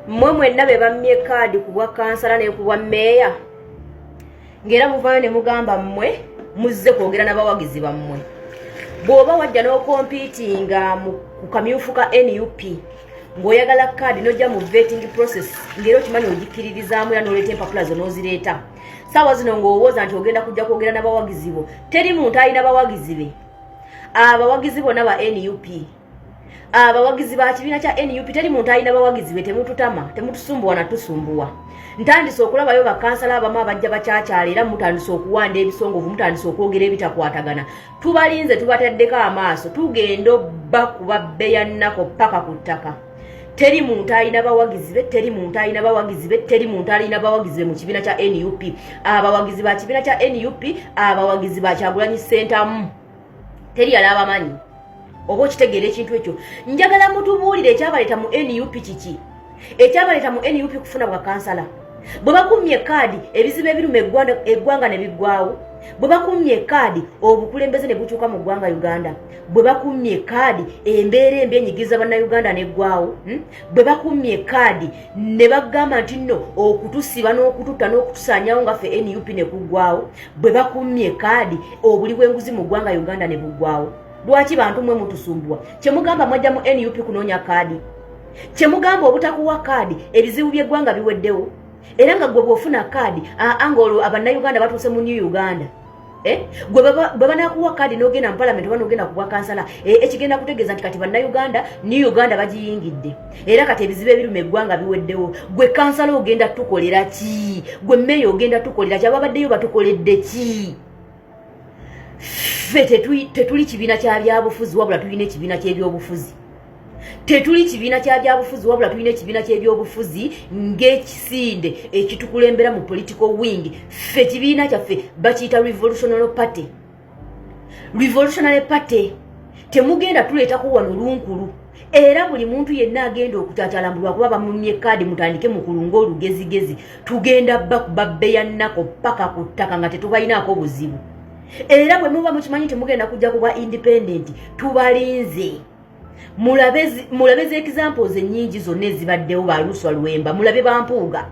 Mmwe mwenna be bammye kaadi ku bwa kansala ne ku bwa mmeeya, ng'era muvaayo ne mugamba mmwe muzze kwogera n'abawagizi bammwe. Bw'oba wajja n'ocompetinga ku kamyufu ka NUP ng'oyagala kaadi, n'ojja mu vetting process ng'era okimanyi ogikkiririzaamu, era n'oleeta empapula zo n'ozireeta, saawa zino ng'owooza nti ogenda kujja kwogera n'abawagizi bo. Teri muntu alina bawagizi be. Abawagizi bonna ba NUP, abawagizi ba kibiina kya NUP. Teri muntu alina bawagizi be. Temututama, temutusumbuwa natusumbuwa. Ntandise okulabayo bakansala abamu abajja bakyakyala, era mutandise okuwanda ebisongovu, mutandise okwogera ebitakwatagana. Tubalinze, tubataddeko amaaso, tugenda obbakuba bbeya nnako paka ku ttaka. Teri muntu alina bawagizi be, teri muntu alina bawagizi be, teri muntu alina bawagizi be mu kibiina kya NUP. Abawagizi ba kibiina kya NUP, abawagizi ba Kyagulanyi Sentamu, teri yali abamanyi. Oba okitegeera ekintu ekyo? Njagala mutubuulire ekyabaleeta mu NUP kiki? Ekyabaleeta mu NUP kufuna bwa kansala? Bwe bakummye ekaadi, ebizibu ebiruma eggwanga ne biggwawo? Bwe bakummye ekaadi, obukulembeze ne bukyuka mu ggwanga Uganda? Bwe bakummye ekaadi, embeera embi enyigiriza bannayuganda neggwawo, Bwe bakummye ekaadi ne bagamba nti nno okutusiba n'okututta n'okutusaanyawo nga ffe NUP ne kuggwawo? Bwe bakummye ekaadi, obuli bw'enguzi mu ggwanga Uganda ne buggwawo? Lwaki bantu mwe mutusumbuwa? Kyemugamba mwajja mu NUP kunoonya kaadi? Kyemugamba obutakuwa kaadi ebizibu by'eggwanga biweddewo? Era nga gwe bw'ofuna kaadi aa nga olwo abannayuganda batuuse mu New Uganda, eh? Gwe bwe banakuwa kaadi n'ogenda mu palamenti oba n'ogenda ku bwa kansala, ekigenda kutegeeza nti kati bannayuganda New Uganda bagiyingidde, era kati ebizibu ebiruma eggwanga biweddewo. Gwe kansala ogenda tukolera ki? Gwe mmeeya ogenda tukolera ki? Ababaddeyo batukoledde ki? Ffe tetuli kibiina kya byabufuzi, wabula tulina ekibiina ky'ebyobufuzi. Tetuli kibiina kya byabufuzi, wabula tulina ekibiina ky'ebyobufuzi ng'ekisinde ekitukulembera mu political wing. Ffe ekibiina kyaffe bakiyita Revolutionary Party, Revolutionary Party. Temugenda tuleetako wano lunkulu. Era buli muntu yenna agenda okukyakyalambulwa kuba bamumye kaadi, mutandike mukulunga olugezigezi. Tugenda bakuba bbeya nnako paka ku ttaka nga tetubalinaako buzibu. Era bwe muba mukimanyi temugenda kujja kubwa independent, tubalinze. Mulabe ze examples ennyingi zonna ezibaddewo. Baluswa Lwemba, mulabe Bampuuga.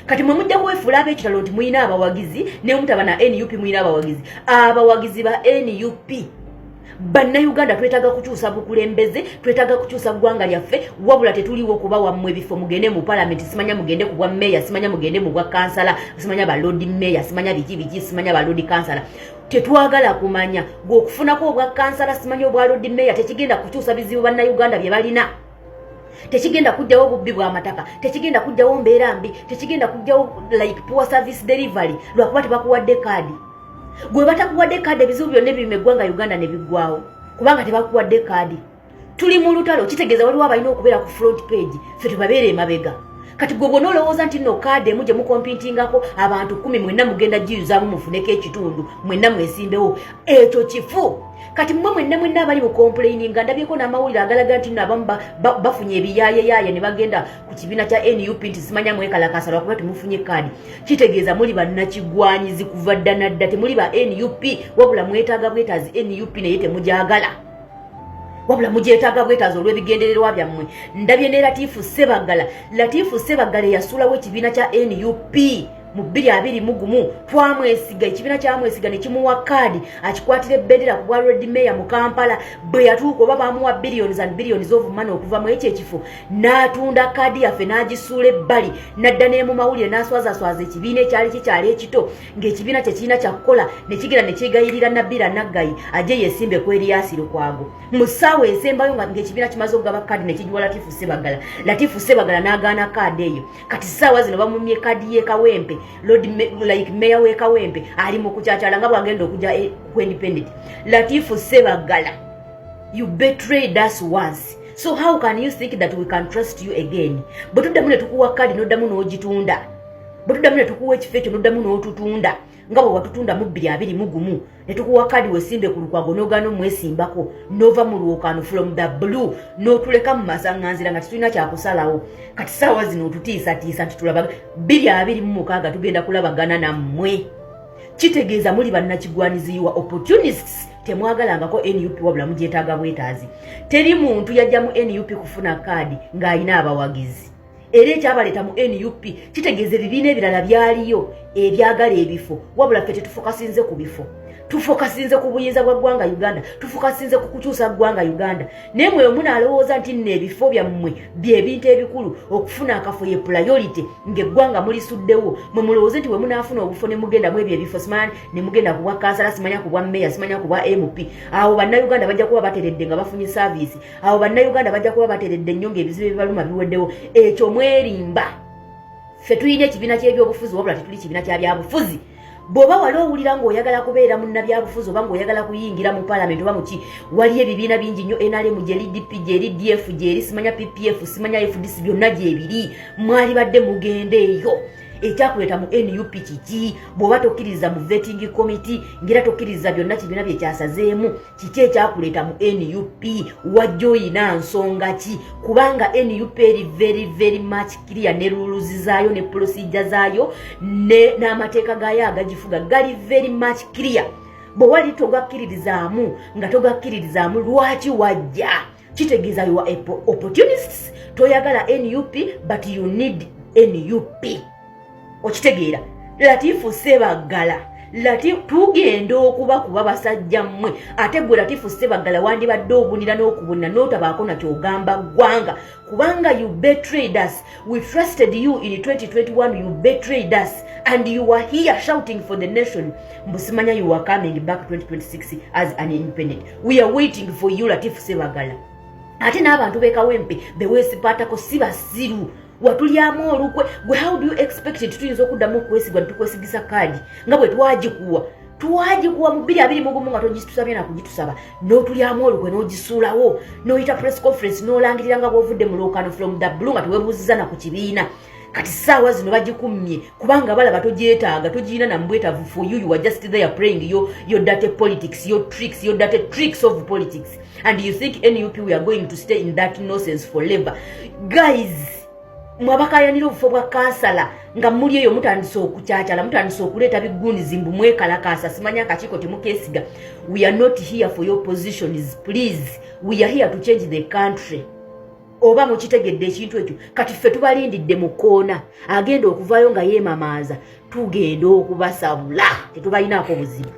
Kati mwe mujja kwefuula ab'ekitalo nti mulina abawagizi, ne mutaba na NUP mulina abawagizi. Abawagizi ba NUP, bannayuganda twetaaga kukyusa bukulembeze, twetaaga kukyusa ggwanga lyaffe, wabula tetuliwo kuba wammwe ebifo mugende mu palamenti, simanya mugende ku bwa meeya, simanya mugende mu bwa kansala, simanya ba lord meeya, simanya biki biki, simanya ba lord kansala. Tetwagala kumanya. Gwe okufunako obwa kansala, simanya obwa lord meeya, tekigenda kukyusa bizibu bannayuganda bye balina, tekigenda kujjawo obubbi bw'amataka, tekigenda kujjawo mbeera mbi, tekigenda kujjawo like poor service delivery lwakuba tebakuwadde kaadi. Gwe batakuwadde kaadi, ebizibu byonna ebirima eggwanga Uganda ne biggwawo kubanga tebakuwadde kaadi? Tuli mu lutalo, kitegeeza waliwo abalina okubeera ku front page, ffe tubabeere emabega. Kati gwe bwona olowooza nti nno kaadi emu gye mucompetingako abantu 10, mwenna mugenda giyuzaamu mufuneko ekitundu, mwenna mwesimbewo, ekyo kifu. Kati mmwe mwenna mwenna abali mu complaininga, ndabyeko n'amawulire agalaga nti nno abamu bafunye ebiyaayeyaaya ne bagenda ku kibiina kya NUP nti simanya mwekalakasa lwakuba temufunye kaadi. Kitegeeza muli bannakigwanyizi kuva dda nadda. Temuli ba NUP, wabula mwetaaga bwetaazi NUP, naye temugyagala, wabula mugyetaaga bwetaazi olw'ebigendererwa byammwe. Ndabye ne Latiifu Sebagala. Latiifu Sebagala eyasuulawo ekibiina kya NUP mu 2021, twamwesiga, ekibiina kyamwesiga ne kimuwa kaadi akikwatira ebbendera ku bwa lord mayor mu Kampala. Bwe yatuuka, oba bamuwa billions and billions of money okuva mu ekyo ekifo, n'atunda kaadi yaffe n'agisuula ebbali, n'adda ne mu mawulire n'aswazaswaza ekibiina ekyali kikyali ekito, ng'ekibiina kyekirina kyakukola, ne kigera ne kyegayirira Nabbira Naggayi ajje yesimbe ku Erias Lukwago. Mu ssaawa esembayo nga ng'ekibiina kimaze okugaba kaadi, ne kigiwa Latifu Sebagala. Latifu Sebagala n'agaana kaadi eyo. Kati ssaawa zino bamumye kaadi y'e Kawempe, lord like meya w'e Kawempe ali mu kukyacala nga bwagenda okujja ku independent. Latifu Sebagala, you betrayed us once, so how can you think that we can trust you again? Bwe tuddamu ne tukuwa kaadi n'oddamu n'ogitunda, bwe tuddamu ne tukuwa ekifo ekyo n'oddamu n'otutunda nga bwe watutunda mu 2021, ne tukuwa kaadi wesimbe ku Lukwago n'ogaana omwesimbako, n'ova mu lwokaano from the blue n'otuleka mu masaŋŋanzira nga tetulina kyakusalawo. Kati saawa zino otutiisatiisa nti tulaba 2026 tugenda kulabagana nammwe. Kitegeeza muli bannakigwanizi, you are opportunists. Temwagalangako NUP, wabula mugyetaaga bwetaazi. Teri muntu yajja mu NUP kufuna kaadi ng'alina abawagizi. Era ekyabaleeta mu NUP kitegeeza ebibiina ebirala byaliyo ebyagala ebifo, wabula ffe tetufokasinze ku bifo, tufokasinze ku buyinza bwa ggwanga Uganda, tufokasinze ku kukyusa ggwanga Uganda. Naye mwe munaalowooza nti nno ebifo byammwe byebintu ebikulu, okufuna akafo ye priority, ng'eggwanga mulisuddewo. Mwe mulowooze nti bwe munaafuna obufo ne mugenda mu ebyo ebifo, simanya ne mugenda ku bwa kansala, simanya ku bwa meya, simanya ku bwa MP, awo Bannayuganda bajja kuba bateredde nga bafunye service, awo Bannayuganda bajja kuba bateredde nnyo ng'ebizibu ebibaluma biweddewo. Ekyo mwerimba. Ffe tulina ekibiina ky'ebyobufuzi, wabula tetuli kibiina kya byabufuzi. Bw'oba wali owulira ng'oyagala kubeera munnabyabufuzi oba ng'oyagala kuyingira mu paalamenti oba muki, waliyo ebibiina bingi nnyo: NRM gyeri, DP gyeri, DF gyeri, simanya PPF, simanya FDC, byonna gyebiri. Mwali badde mugenda eyo. Ekyakuleeta mu NUP kiki? Bw'oba tokkiriza mu vetting committee, ngera tokkiriza byonna kibiina bye kyasazeemu, kiki ekyakuleeta mu NUP? Wajja oyina nsonga ki? Kubanga NUP eri very very much clear ne rules zaayo ne procedure zaayo n'amateeka gaayo agagifuga gali very much clear. Bwe wali togakkiririzaamu, nga togakkiririzaamu, lwaki wajja? Kitegeeza you are opportunists. Toyagala NUP, but you need NUP. Okitegeera? Latifu Sebaggala, Lati tugenda okuba kuba basajja mmwe. Ate gwe Latifu Sebaggala, wandibadde obunira n'okubunira n'otabaako nakyogamba ggwanga, kubanga you betrayed us. We trusted you in 2021, you betrayed us, and you are here shouting for the nation. Mbusimanya you are coming back 2026 as an independent. We are waiting for you, Latifu Sebaggala. Ate n'abantu b'Ekawempe beweesipaatako si basiru. Watulyamu olukwe gwe. How do you expect nti tuyinza okuddamu okwesigwa netukwesigisa kaadi nga bwe twagikuwa? Twagikuwa mu 2021 nga togitusabye nakugitusaba, n'otulyamu olukwe, n'ogisuulawo, n'oyita press conference, n'olangirira nga bw'ovudde mu lwokano from the blue, nga teweebuuziza na ku kibiina. Kati saawa zino bagikummye kubanga balaba togyetaaga, togiina nambwetaavu. For you, you are just there playing your dirty politics, your tricks, your dirty tricks of politics, and you think NUP, we are going to stay in that nonsense forever. Guys, mwabakayanira obufo bwa kansala, nga muli eyo mutandise okukyacala, mutandise okuleeta bigunizi, mbu mwekalakasa, simanya akakiiko temukesiga. We are not here for your positions, please. We are here to change the country. Oba mukitegedde ekintu ekyo? Kati ffe tubalindidde mu koona. Agenda okuvaayo nga yeemamaaza, tugenda okubasabula. Tetubalinaako buzibu.